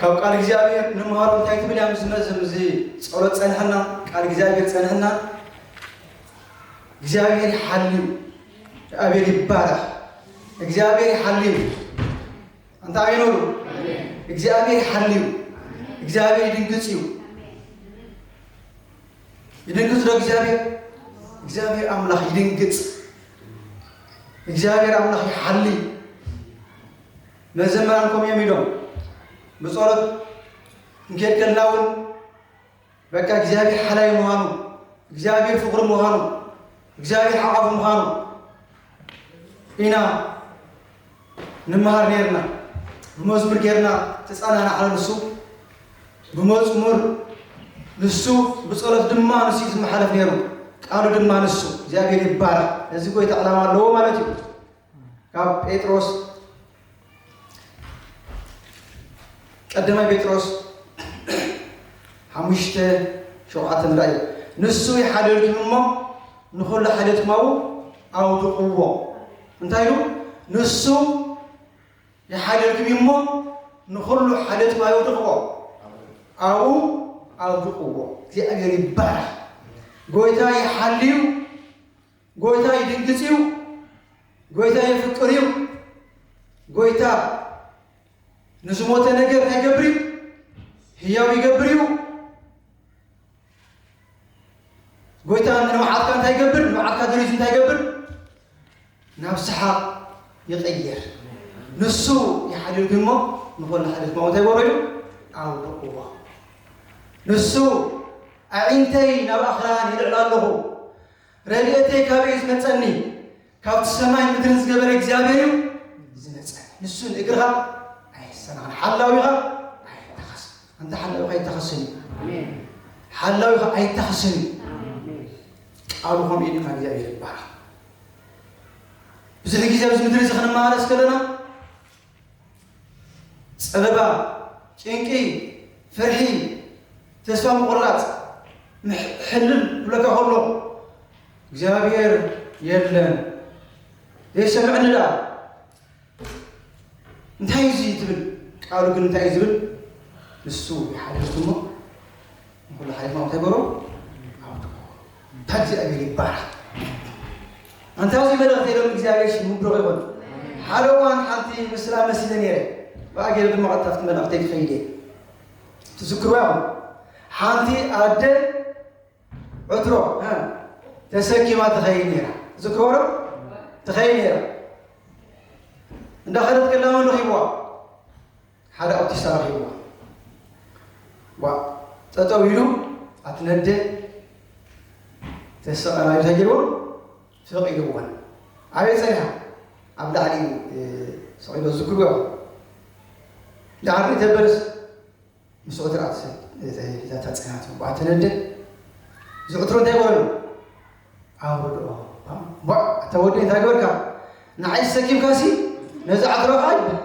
ካብ ቃል እግዚኣብሔር ንምሃሮ እንታይ ትብል እያ? ምስ መዝም እዚ ጸሎት ጸንሐና፣ ቃል እግዚኣብሔር ጸንሐና፣ እግዚኣብሔር ይሓልዩ፣ እግዚኣብሔር ይባረኽ፣ እግዚኣብሔር ይሓልዩ። ኣንታ ኣሜን በሉ። እግዚኣብሔር ይሓልዩ፣ እግዚኣብሔር ይድንግጽ እዩ። ይድንግጽ ዶ እግዚኣብሔር? እግዚኣብሔር ኣምላኽ ይድንግጽ። እግዚኣብሔር ኣምላኽ ይሓሊ። መዘምራን ከምኡ እዮም ኢሎም። ብጸሎት እንኬድ ከልና እውን በቃ እግዚኣብሔር ሓላይ ምዃኑ፣ እግዚኣብሔር ፍቕሪ ምዃኑ፣ እግዚኣብሔር ሓቋፊ ምዃኑ ኢና ንመሃር ነይርና። ብመዝሙር ጌርና ተጸናናዕና። ንሱ ብመዝሙር፣ ንሱ ብጸሎት ድማ ንሱ እዩ ዝመሓለፍ ነይሩ። ቃሉ ድማ ንሱ። እግዚኣብሔር ይባረኽ። እዚ ጎይታ ዕላማ ኣለዎ ማለት እዩ። ካብ ጴጥሮስ፣ ቀዳማይ ጴጥሮስ ሓሙሽተ ሸውዓተ ንርኣዮ። ንሱ ይሓልየልኩም እሞ ንኹሉ ሓልየትኩም ኣብኡ ኣውድቕዎ። እንታይ ኢሉ? ንሱ ይሓልየልኩም እዩ እሞ ንኹሉ ሓልየትኩም ኣውድቕዎ፣ ኣብኡ ኣውድቕዎ። እግዚኣብሔር ይባረኽ። ጎይታ ይሓልዩ፣ ጎይታ ይድንግጽ እዩ፣ ጎይታ የፍቅር እዩ። ጎይታ ንዝሞተ ነገር እንታይ ይገብር እዩ? ህያው ይገብር እዩ። ጎይታ ንመዓትካ እንታይ ይገብር? ንመዓትካ ደሪሱ እንታይ ይገብር? ናብ ሰሓቕ ይቕይር። ንሱ ይሓልልኪ እሞ ንኹሉ ሓልልኪ እሞ እንታይ ይበሎ ኢሉ? ኣውድቕዎ። ንሱ ኣዒንተይ ናብ ኣኽራን ይልዕል ኣለኹ፣ ረድኤተይ ካበይ እዩ ዝመጸኒ? ካብቲ ሰማይ ምድርን ዝገበረ እግዚኣብሔር እዩ ዝመጸኒ። ንሱ ንእግርኻ ኣይሰናኽን፣ ሓላዊኻ ኣይተኸስን። ኣንታ ሓላዊኻ ኣይተኸስን እዩ። ኣሜን። ሓላዊኻ ኣይተኸስን እዩ። ኣሜን። ቃሉ ከምኡ ኢሉ ካብ እግዚኣብሔር ይባረኽ። ብዙሕ ግዜ ኣብዚ ምድሪ እዚ ክንመላለስ ከለና ጸበባ፣ ጭንቂ፣ ፍርሒ፣ ተስፋ ምቑራጽ፣ ምሕ-፣ ሕልል ክብለካ ከሎ እግዚኣብሔር የለን፣ ዘይሰምዕኒ ደኣ እንታይ እዩ እዚ ትብል? ቃሉ ግን እንታይ እዩ ዝብል? ንሱ ይሓልፍ እሞ ንኹሉ ሓሊፍና እንታይ ገሮ? ኣውድቆ። እንታይ እግዚኣብሔር ይባረኽ። ኣንታ እዚ መልእኽቲ ኢሎም እግዚኣብሔር ሽሙ ብሩኽ ይኹን። ሓደ እዋን ሓንቲ ምስላ መሲለ ነይረ። ብኣ ገይረ ድማ ቀጥታ ኣብቲ መልእኽተይ ክኸይድ እየ። ትዝክርዋ ኢኹም። ሓንቲ ኣደ ዕትሮ፣ እ፣ ተሰኪማ ትኸይድ ነይራ። ትዝክርዎ ዶ? ትኸይድ ነይራ። እንዳኸደት ከላ መን ረኺብዋ? ሓደ ኣውቲስታ ረኺብዋ። ዋ፣ ጠጠው ኢሉ ኣትነደ ተሰቐናዩ እንታይ ገይርዎ? ፈቒድዎን። ኣበይ ጸኒሓ? ኣብ ላዕሊ፣ እ፣ ሰቒሎ ዝዝክርዎ። ዳዕሪ ተበርስ ምስ ዕትሮ ኣት-፣ ሒዛታ ጸናት። ዋ፣ ተነደ። እዚ ዕትሮ እንታይ ይበሉ? ኣውርድኦ። ዋ፣ ኣታ ወዲ እንታይ ገበርካ? ንዓይ ሰኪምካሲ ነዚ ዕትሮ ኸኣ ይበል።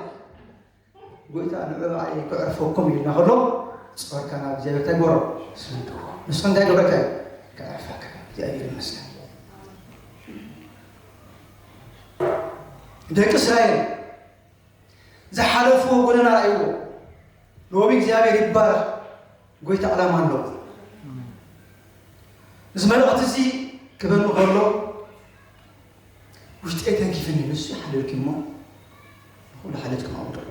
ጎይታ ንዑ ኸኣ ከዕርፈኩም ኢልና ከሎ ጾርካ ናብ እግዚኣብሔር እንታይ ገበሮ? ሰንድዎ። ንስኻ እንታይ ገበርካ? ከዕርፈካ። እግዚኣብሔር ይመስገን። ደቂ እስራኤል ዝሓለፍዎ ጎደና ረኣይዎ። ሎሚ እግዚኣብሔር ይባረኽ፣ ጎይታ ዕላማ ኣለዎ። እዚ መልእኽቲ እዚ ክበኒ ከሎ ውሽጠይ ተንኪፍኒ፣ ንሱ ይሓልልኪ እሞ ንኹሉ ሓልልኩም ኣውድቕዎ።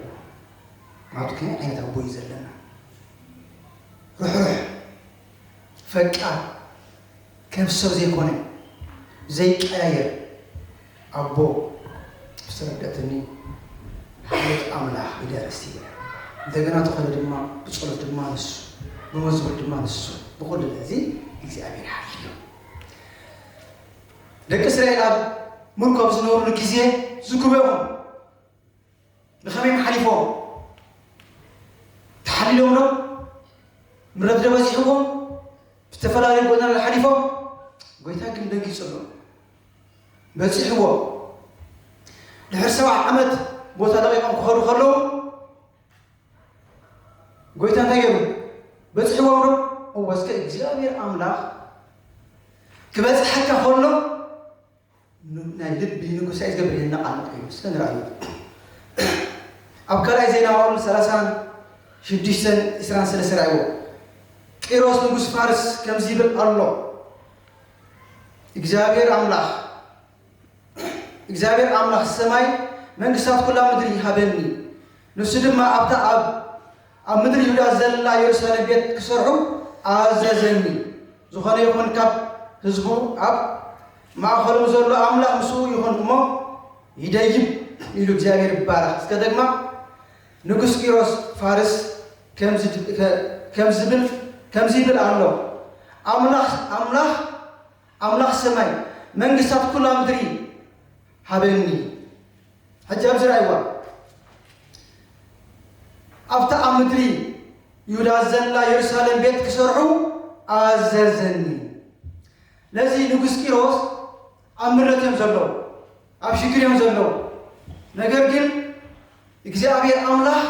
ምኽንያቱ ከመይ ዓይነት ኣቦ እዩ ዘለና? ርሕሩሕ፣ ፈቃር፣ ከም ሰብ ዘይኮነ፣ ዘይቀያየር ኣቦ ዝተረደእትኒ ሓልዮት ኣምላኽ ይደርስ እየ። እንደገና ተኾነ ድማ ብጸሎት ድማ ንሱ፣ ብመዝሙር ድማ ንሱ፣ ብኹሉ እዚ እግዚኣብሔር ሓልዮ። ደቂ እስራኤል ኣብ ምርኮ ኣብ ዝነበሩሉ ግዜ ዝግበኦም ብኸመይ ሓሊፎም? ተሓሊሎም ዶ? ምረት ዶ በዚሕዎም? ብዝተፈላለዩ ጎደናታት ሓሊፎም? ጎይታ ግን ደንጊጹሎም። በጺሕዎም። ድሕሪ ሰብዓ ዓመት ቦታ ለቒቖም ክኸዱ ከለዉ፣ ጎይታ እንታይ ገይሩ? በጺሕዎም ዶ? እወ፣ እስከ እግዚኣብሔር ኣምላኽ ክበጽሐካ ከሎ፣ ን-፣ ናይ ልቢ ንጉሳይ ዝገብር የነቓንቕ እዩ። እስከ ንርኣዮ። ኣብ ካልኣይ ዜና መዋዕል ሰላሳን ሽዱሽተን ዕስራን ሰለስተ ራእይዎ። ቂሮስ ንጉስ ፋርስ ከምዚ ይብል ኣሎ፣ እግዚኣብሔር ኣምላኽ፣ እግዚኣብሔር ኣምላኽ ሰማይ መንግስታት ኩላ ምድሪ ይሃበኒ፣ ንሱ ድማ ኣብታ ኣብ ኣብ ምድሪ ይሁዳ ዘላ የሩሳሌም ቤት ክሰርሑ ኣዘዘኒ። ዝኾነ ይኹን ካብ ህዝቡ ኣብ ማእኸሎም ዘሎ ኣምላኽ ምስኡ ይኹን እሞ ይደይብ ኢሉ እግዚኣብሔር ይባረኽ። እስከ ደግማ ንጉስ ቂሮስ ፋርስ ከምዚ ድ- ከ- ከምዚ ብል ከምዚ ይብል ኣሎ፣ ኣምላኽ ኣምላኽ ኣምላኽ ሰማይ መንግስታት ኩላ ምድሪ ሃበኒ። ሕጂ ኣብዚ ራእይዋ ኣብታ ኣብ ምድሪ ይሁዳ ዘላ የሩሳሌም ቤት ክሰርሑ ኣዘዘኒ። ነዚ ንጉስ ቂሮስ ኣብ ምረት እዮም ዘለዉ፣ ኣብ ሽግር እዮም ዘለዉ። ነገር ግን እግዚኣብሔር ኣምላኽ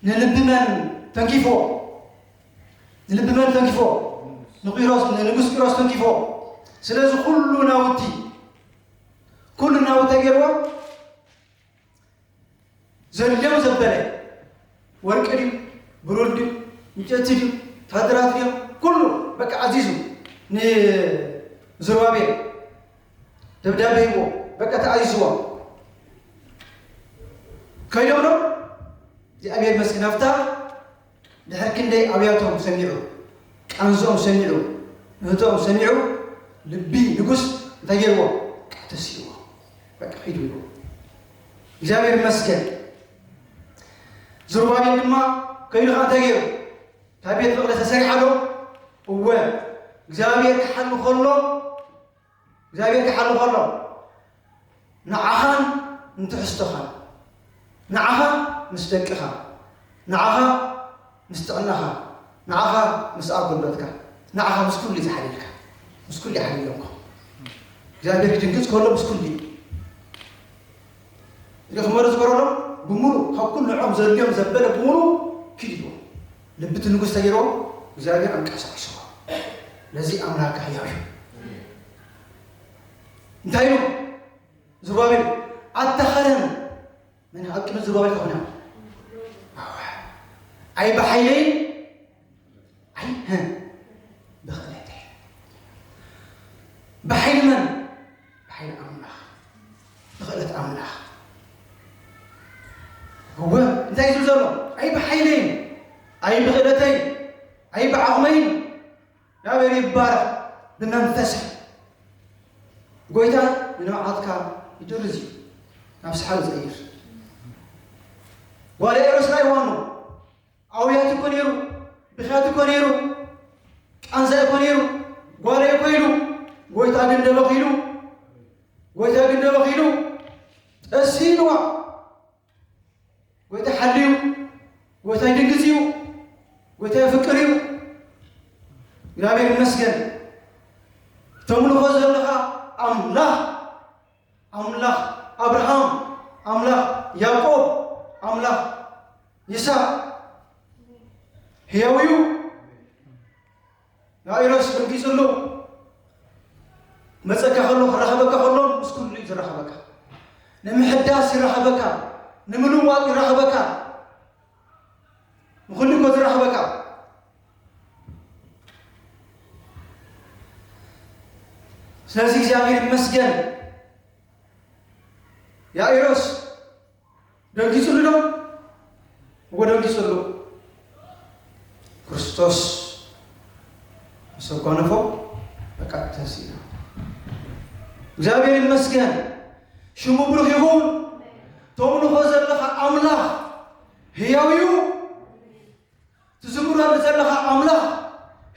ንልቢ መን ተንኪፎ? ንልቢ መን ተንኪፎ? ንቂሮስ ንንጉስ ቂሮስ ተንኪፎ። ስለዚ ኩሉ ናውቲ ኩሉ ናውቲ ገይርዎ ዘድልዮም ዘበለ ወርቂ ድዩ ብሩር ድዩ ዕንጨይቲ ድዩ ወታደራት ድዮም ኩሉ በቃ ኣዚዙ ንዝሩባቤል ደብዳቤ ሂቦ በቃ ተኣዚዝዎ ከይዶም ዶ እግዚኣብሔር መስኪን ኣብታ ድሕሪ ክንደይ ኣብያቶም ሰሚዑ ቃንዝኦም ሰሚዑ ምህቶም ሰሚዑ ልቢ ንጉስ እንታይ ገይርዎ ተሲእዎ በቃ ሂዱ ይብሉ እግዚኣብሔር ይመስገን ዝሩባቤል ድማ ከይዱ ከዓ እንታይ ገይሩ ካብ ቤት መቅደስ ተሰሪሓ ዶ እወ እግዚኣብሔር ክሓሉ ከሎ እግዚኣብሔር ክሓሉ ከሎ ንዓኻን ንትሕዝቶኻን ንዓኻ ምስ ደቅኻ ንዓኻ ምስ ጥዕናኻ ንዓኻ ምስ ኣጎሎትካ ንዓኻ ምስ ኩሉ እዩ ዝሓልልካ ምስ ኩሉ ይሓልለኩም እግዚኣብሔር ክድንግፅ ከሎ ምስ ኩሉ እዩ ሪእኹሞ ዶ ዝገረሎም ብምሉ ካብ ኩሉ ንዕኦም ዘድልዮም ዘበለ ብምሉ ኪድ ይብሉ ልብቲ ንጉስ ተገይርዎም እግዚኣብሔር ኣንቀሳቂስዎ ነዚ ኣምላክ ህያው እዩ እንታይ ኢሉ ዝሩባቤል ኣታ ኸረን መን ኣብ ቅድሚ ዝሩባቤል ተኾነ ኣይ ብሓይለይ ኣይ ብኽእለተይ ብሓይሊ መን ብሓይሊ ኣምላኽ ብኽእለት ኣምላኽ እወ እንታይ ዝብል ዘሎ ኣይ ብሓይለይ ኣይ ብኽእለተይ ኣይ ብዓቕመይ እግዚኣብሔር ይባረኽ ብመንፈስህ ጎይታ ንንብዓትካ ይድርዝ እዩ ናብ ሰሓል ዝቕይር ጓል ያኢሮስ ናይ ዋኑ ኣውያት እኮ ነይሩ ብኽያት እኮ ነይሩ ቃንዛ እኮ ነይሩ ጓል እኮ ኢሉ ጎይታ ግን ደበኺሉ ጎይታ ግን ደበኺሉ ጠሲንዋ ጎይታ ሓልዩ ጎይታ ይድንግጽ እዩ ጎይታ የፍቅር እዩ እግዚኣብሔር ይመስገን ተምልኾ ዘለኻ ኣምላኽ ኣምላኽ ኣብርሃም ኣምላኽ ያዕቆብ ኣምላኽ ይስሐቅ ሕያው እዩ ያኢሮስ ደንጊጽሉ መጸካ ከሎ ክራኸበካ ከሎ ምስ ኩሉ እዩ ዝራኸበካ ንምሕዳስ ይራኸበካ ንምልዋጥ ይራኸበካ ንኹሉ እኮ ዝራኸበካ ስለዚ እግዚኣብሔር ይመስገን ያኢሮስ ደንጊጽሉ ዶ እዎ ደንጊጽሉ ክርስቶስ ምስ ኣጓነፎ በቃ ተንሲኡ እግዚኣብሔር ይመስገን ሽሙ ብሩኽ ይኹን ተምልኾ ዘለኻ ኣምላኽ ህያው እዩ ትዝምረሉ ዘለኻ ኣምላኽ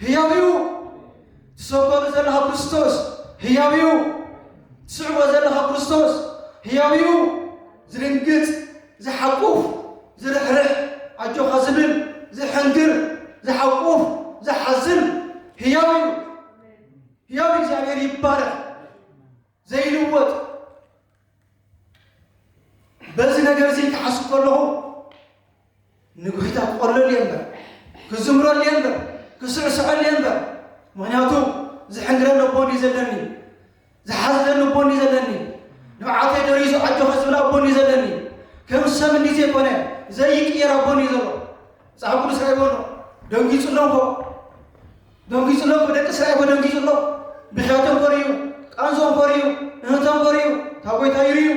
ህያው እዩ ትሰብከሉ ዘለኻ ክርስቶስ ህያው እዩ ትስዕቦ ዘለኻ ክርስቶስ ህያው እዩ ዝድንግጽ ዝሓቁፍ ዝርሕርሕ ኣጆኻ ዝብል ዝሕንግር ዝሓቁፍ ዝሓዝን ህያው እዩ ህያው እግዚኣብሔር ይባረኽ ዘይልወጥ በዚ ነገር እዚ ክሓስብ ከለኹ ንጎይታ ክቆለሉ እየ እምበር ክዝምረሉ እየ እምበር ክስዕስዐሉ እየ እምበር ምክንያቱ ዝሕንግረኒ ኣቦኒ ዘለኒ ዝሓዝለኒ ኣቦኒ ዘለኒ ንብዓተይ ደሪሱ ኣጆኻ ዝብል ኣቦኒ ዘለኒ ከም ሰብ እንዲ ዘይኮነ ዘይቅየር ኣቦኒ ዘሎ መጽሓፍ ቅዱስ ራእይዎ ኣሎ። ደንጊጹ ኣሎ እኮ። ደንጊጹ ኣሎ እኮ። ደቂ እስራኤል እኮ ደንጊጹ ኣሎ። ብሻቶም ኮርዩ፣ ቃንዞም ኮርዩ፣ እህቶም ኮርዩ፣ እታ ጎይታ ይርዩ።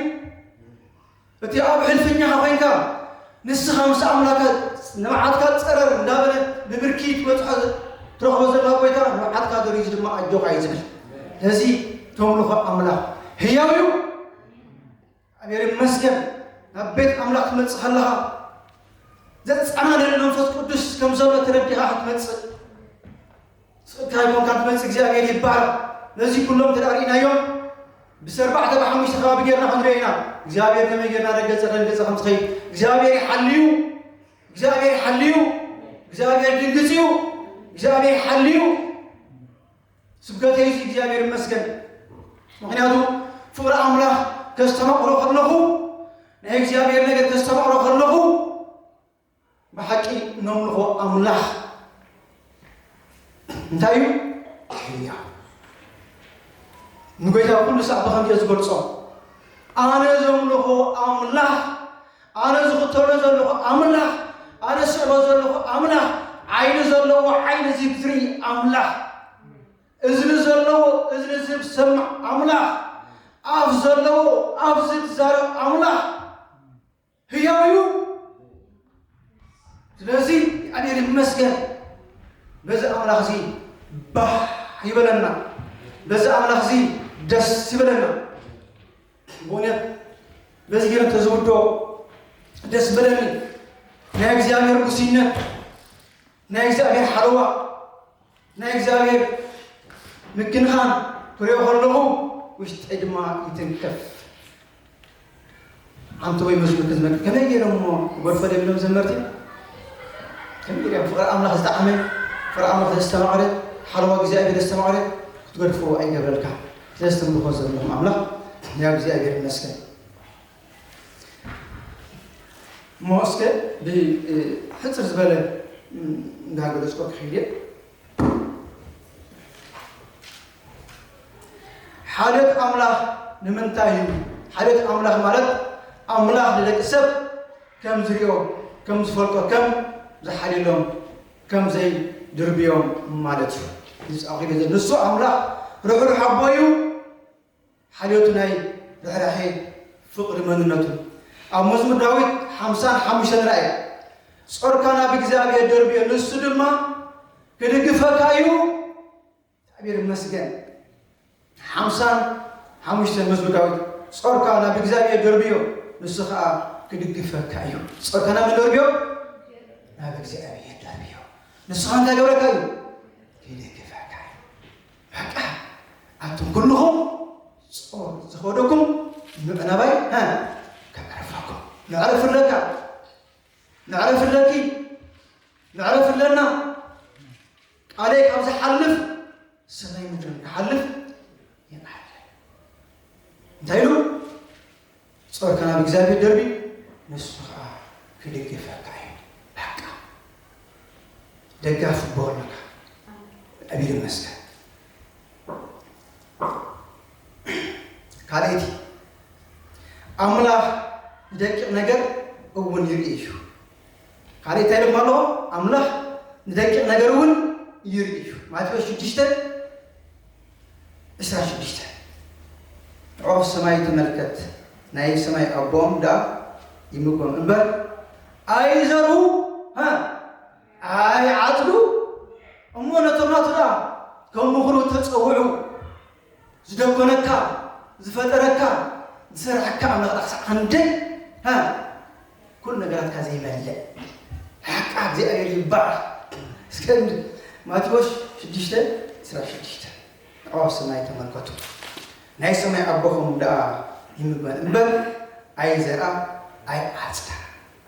እቲ ኣብ ሕልፍኛኻ ኮይንካ ንስኻ ምስ ኣምላካ ንብዓትካ ጸረር እንዳበለ ብብርኪ ትበጽሖ ትረኽቦ ዘለኻ ጎይታ ንብዓትካ ደሪዙ ድማ ኣጆኻ እዩ ዝብል። ነዚ ተምልኾ ኣምላኽ ህያው እዩ። እግዚኣብሔር ይመስገን። ናብ ቤት ኣምላኽ ትመጽእ ከለኻ ዘጸናንዕ መንፈስ ቅዱስ ከም ዘሎ ተረዲኻ ክትመጽእ ስእካ ይኮንካ ትመጽእ። እግዚኣብሔር ይባረኽ። ነዚ ኩሎም ተዳሪእናዮም ብሰርባዕተ ብሓሙሽተ ከባቢ ጌርና ክንሪኦ ኢና። እግዚኣብሔር ከመይ ጌርና ደገጸ ደንገጸ ከም ትኸይድ እግዚኣብሔር ይሓልዩ። እግዚኣብሔር ይሓልዩ። እግዚኣብሔር ድንግጽ እዩ። እግዚኣብሔር ይሓልዩ። ስብከተይ እዚ እግዚኣብሔር ይመስገን። ምኽንያቱ ፍቕሪ ኣምላኽ ከስተማቕሮ ከለኹ ናይ እግዚኣብሔር ነገር ከስተማቕሮ ከለኹ ብሓቂ ነምልኾ ኣምላኽ እንታይ እዩ? ሕያ ንጎይታ ኩሉ ሳዕ ብኸምዚ እየ ዝገልጾ። ኣነ ዘምልኾ ኣምላኽ፣ ኣነ ዝኽተሎ ዘለኹ ኣምላኽ፣ ኣነ ስዕቦ ዘለኹ ኣምላኽ፣ ዓይኒ ዘለዎ ዓይኒ ዝርኢ ኣምላኽ፣ እዝኒ ዘለዎ እዝኒ ዝሰምዕ ኣምላኽ፣ ኣፍ ዘለዎ ኣፍ ዝዛረብ ኣምላኽ ህያው እዩ። ስለዚ እግዚኣብሔር ይመስገን። በዚ ኣምላኽ እዚ ባህ ይበለና። በዚ ኣምላኽ እዚ ደስ ይበለና። ብእውነት በዚ ገይረ እንተዝውዶ ደስ በለኒ። ናይ እግዚኣብሔር ጉስይነት፣ ናይ እግዚኣብሔር ሓለዋ፣ ናይ እግዚኣብሔር ምክንኻን ክሪኦ ከለኹ ውሽጠይ ድማ ይትንከፍ። ሓንቲ ወይ መዝሙር ክዝመር ከመይ ገይሮም እሞ ክገድፎ ደቢሎም ዘመርቲ ከመይ ገይሮም ፍቕሪ ኣምላኽ ዝጠዓመ ፍቕሪ ኣምላኽ ዘስተማቕረ ሓለዋ እግዚኣብሔር ዘስተማቕረ ክትገድፎ ኣይገብረልካ። ስለዚ ተምልኾ ዘለኹም ኣምላኽ ያው እግዚኣብሔር ይመስገን። እሞ እስከ ብሕፅር ዝበለ እንዳገለፅኮ ክኸይድ እየ። ሓልዮት ኣምላኽ ንምንታይ እዩ? ሓልዮት ኣምላኽ ማለት ኣምላኽ ንደቂ ሰብ ከም ዝሪኦ ከም ዝፈልጦ ከም ዝሓልየሎም ከም ዘይድርብዮም ማለት እዩ። እዚ ፃውዒት እዚ ንሱ ኣምላኽ ርሕሩሕ ኣቦ እዩ። ሓልዮቱ ናይ ርሕራሐ ፍቕሪ መንነቱ ኣብ መዝሙር ዳዊት ሓምሳን ሓሙሽተን ራእየ ጾርካ ናብ እግዚኣብሔር ደርብዮ ንሱ ድማ ክድግፈካ እዩ። እግዚኣብሔር ይመስገን። ሓምሳን ሓሙሽተን መዝሙር ዳዊት ጾርካ ናብ እግዚኣብሔር ደርብዮ ንሱ ከዓ ክድግፈካ እዩ። ጾርካ ናብ መን ደርብዮ? ናብ እግዚኣብሔር ደርብዮ። ንሱ ከዓ እንታይ ገብረካ እዩ? ክድግፈካ እዩ። በቃ ኣቱም ኩልኹም ጾር ዝኸደኩም ንዑ ናባይ ከዕረፈኩም። መዕረፊ ኣለካ፣ መዕረፊ ኣለኪ፣ መዕረፊ ኣለና። ቃለይ ካብ ዝሓልፍ ሰማይ ምድርን ክሓልፍ ይንኣለ። እንታይ ኢሉ? ጾርካ ናብ እግዚኣብሔር ደርቢ፣ ንሱ ከዓ ክድግፈካ እዩ። በቃ ደጋፍ ቦ ኣለካ። ኣቢል ይመስገን። ካልኣይቲ ኣምላኽ ንደቂቕ ነገር እውን ይርኢ እዩ። ካልእ እንታይ ኢሎም ኣለዎ? ኣምላኽ ንደቂቕ ነገር እውን ይርኢ እዩ። ማቴዎስ ሽዱሽተ ዕስራ ሽዱሽተ ዑፍ ሰማይ ተመልከት፣ ናይ ሰማይ ኣቦም ደኣ ይምግቦም እምበር ኣይዘርኡ፣ ኣይዓጽዱ፣ እሞ ነቶም ናቱ ደኣ ከም ምኽሩ ተጸውዑ። ዝደኮነካ ዝፈጠረካ ዝሰርሐካ ኣምላኽ ደኣ ክሳዕ ክንደይ ኩሉ ነገራትካ ዘይመልእ ሓቃ እግዚኣብሔር ይባረኽ። እስከ ማቴዎስ ሽዱሽተ ዕስራ ሽዱሽተ ዑፍ ሰማይ ተመልከቱ፣ ናይ ሰማይ ኣቦኹም ደኣ ይምግበን እምበር ኣይዘርኣ ኣይዓጽዳ።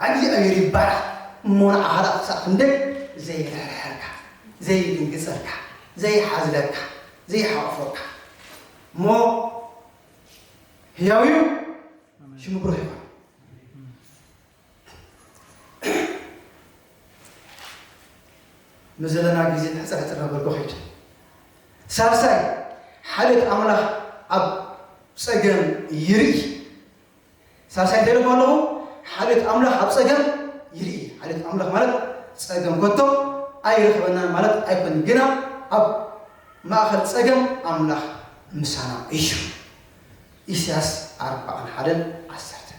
እግዚኣብሔር ይባረኽ። እሞ ንዓኻ ደኣ ክሳዕ ክንደይ ዘይርሕርሐካ ዘይድንግጸልካ ዘይሓዝለካ ዘይሓቕፎካ እሞ ህያው እዩ። ሽሙ ብሩህ ይኹን። ንዘለና ግዜ ሕፅር ሕፅር ነበርኩ ኸይድ። ሳልሳይ ሓልዮት ኣምላኽ ኣብ ፀገም ይርኢ። ሳልሳይ እንታይ ኢለኩም ኣለኹ? ሓልዮት ኣምላኽ ኣብ ፀገም ይርኢ። ሓልዮት ኣምላኽ ማለት ጸገም ከቶ ኣይረኽበናን ማለት ኣይኮን፣ ግና ኣብ ማእከል ጸገም ኣምላኽ ምሳና እዩ። ኢሳያስ ኣርባዓን ሓደን ዓሰርተ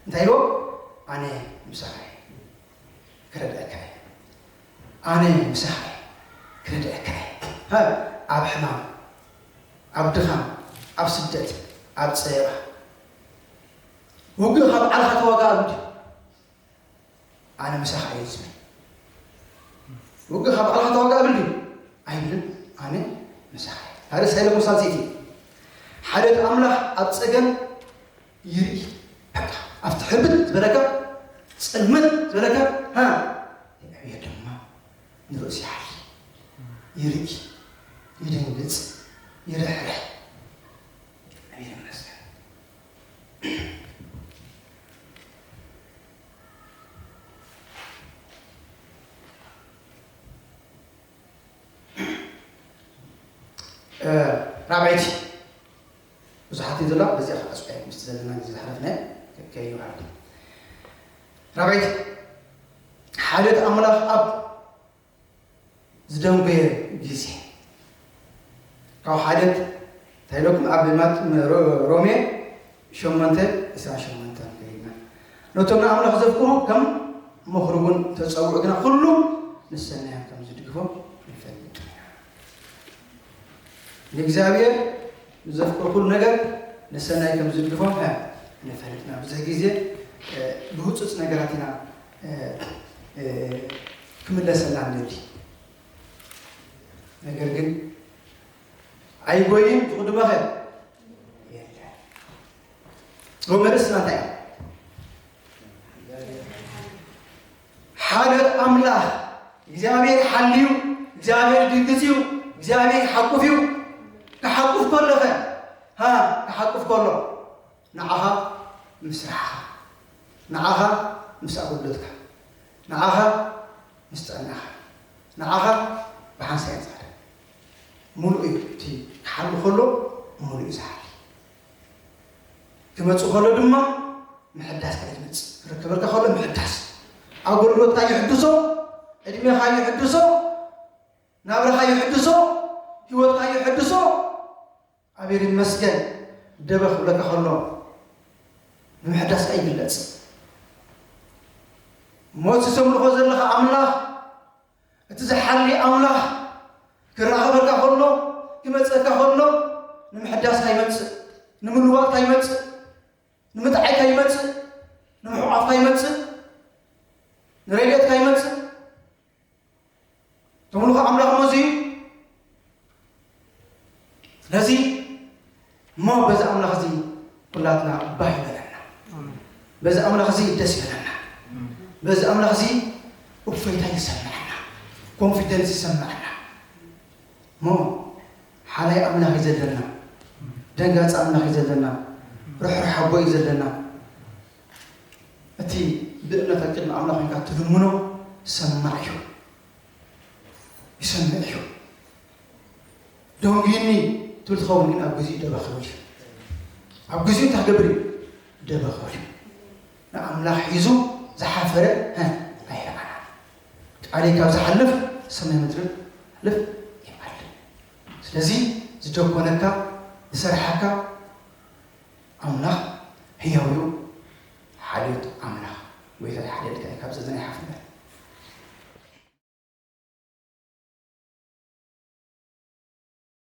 እንታይ ኢልዎ? ኣነ ምሳኻ እየ፣ ክረድኣካ እየ። ኣነ ምሳኻ እየ፣ ክረድኣካ እየ። ሃ፣ ኣብ ሕማም፣ ኣብ ድኻም፣ ኣብ ስደት፣ ኣብ ጸበባ፣ ውግእ ካብ ባዕልኻ ተዋጋእ ኣሉ። ኣነ ምሳኻ እየ ዝብል። ውግእ ካብ ባዕልኻ ተዋጋእ ብል ድዩ? ኣይብልን። ኣነ ምሳኻ እየ። ታዲያ ሳይለ ሳልሰይቲ፣ ሓደት ኣምላኽ ኣብ ጸገም ይርኢ። በቃ ኣብቲ ሕብት ዝበለካ፣ ጽልምት ዝበለካ፣ ሃ፣ የዕብየ ድማ ንርእሱ ይሓል። ይርኢ፣ ይድንግጽ፣ ይርሕርሕ። እግዚኣብሔር ይመስገን። እ፣ ራብዐይቲ ብዙሓት እዩ ዘሎ፣ በዚኣ ከዓ ኣፅቂዐ ምስቲ ዘለና ግዜ ዝሓለፍናዮ ከ-፣ ከይንውዓል። ራብዐይቲ፣ ሓልዮት ኣምላኽ ኣብ ዝደንጎየ ግዜ፣ ካብ ሓልዮት እንታይ ኢለኩም? ኣብ ማት-፣ ሮ-፣ ሮሜ ሸሞንተ ዕስራን ሸሞንተን ከይድና፣ ነቶም ንኣምላኽ ዘፍቅሩ ከም ምኽሩ እውን ተጸውዑ፣ ግና ኩሉ ንሰናዮም ከም ዝድግፎም ንፈልጥ ኢና። ንእግዚኣብሔር ንዘፍቅሩ ኩሉ ነገር ንሰናይ ከም ዝድግፎም፣ እ፣ ንፈልጥ ኢና። ብዙሕ ግዜ፣ እ፣ ብህጹጽ ነገራት ኢና፣ እ፣ እ፣ ክምለሰልና ንደሊ። ነገር ግን ኣይጎይን ዝቕድመኸ የለን። ሎሚ ርእስና እንታይ እዩ? ሓልዮት ኣምላኽ። እግዚኣብሔር ሓልዩ፣ እግዚኣብሔር ድንግጽ እዩ፣ እግዚኣብሔር ሓቁፍ እዩ። ክሓቁፍ ከሎኸ፣ ሃ፣ ክሓቁፍ ከሎ ንዓኻ ምስ ስራሕኻ፣ ንዓኻ ምስ ኣገልግሎትካ፣ ንዓኻ ምስ ጥዕናኻ፣ ንዓኻ ብሓንሳእ የንጻር። ምሉእ እዩ። እቲ ክሓሉ ከሎ ምሉእ እዩ ዝሓሊ። ክመጽእ ከሎ ድማ ምሕዳስ ከኣ ይመጽእ። ክርከበልካ ከሎ ምሕዳስ። ኣገልግሎትካ ይሕድሶ፣ ዕድሜኻ ይሕድሶ፣ ናብራኻ ይሕድሶ፣ ህይወትካ ይሕድሶ። ኣቤል ይመስገን፣ ደበ ክብለካ ከሎ ንምሕዳስ ከኣ ይግለጽ። ሞት ዝተምልኾ ዘለኻ ኣምላኽ፣ እቲ ዝሓሊ ኣምላኽ ክራኸበካ ከሎ፣ ክመጸካ ከሎ፣ ንምሕዳስካ ይመጽእ፣ ንምልዋጥካ ይመጽእ፣ ንምጥዓይካ ይመጽእ፣ ንምሕቋፍካ ይመጽእ፣ ንረድኤትካ ይመጽእ። ተምልኾ ኣምላኽ እሞ እዚ እዩ። ስለዚ እሞ በዚ ኣምላኽ እዚ ኩላትና ባህ ይበለና። ኣሜን። በዚ ኣምላኽ እዚ ደስ ይበለና። ኣሜን። በዚ ኣምላኽ እዚ እፎይታ ይሰምዐና፣ ኮንፊደንስ ይሰምዐና። እሞ ሓላይ ኣምላኽ እዩ ዘለና፣ ደንጋፂ ኣምላኽ እዩ ዘለና፣ ርሕሩሕ ኣቦ እዩ ዘለና። እቲ ብእምነት ኣብ ቅድሚ ኣምላኽ ኮይንካ ትልምኖ ሰማዕ እዩ፣ ይሰምዕ እዩ። ደንጉዩኒ ትብል ትኸውን፣ ግን ኣብ ግዜኡ ደበ ክብል እዩ። ኣብ ግዜኡ እንታይ ክገብር እዩ? ደበ ክብል እዩ። ንኣምላኽ ሒዙ ዝሓፈረ፣ ሀ፣ ኣይረኣናን። ቃለይ ካብ ዝሓልፍ ሰማይ ምድሪ ሕልፍ ይበል። ስለዚ ዝደኮነካ፣ ዝሰርሓካ ኣምላኽ ህያው እዩ። ሓልዮት ኣምላኽ፣ ጎይታ ይሓልየልካ እዩ፣ ካብ ዘዘና ይሓፍረና።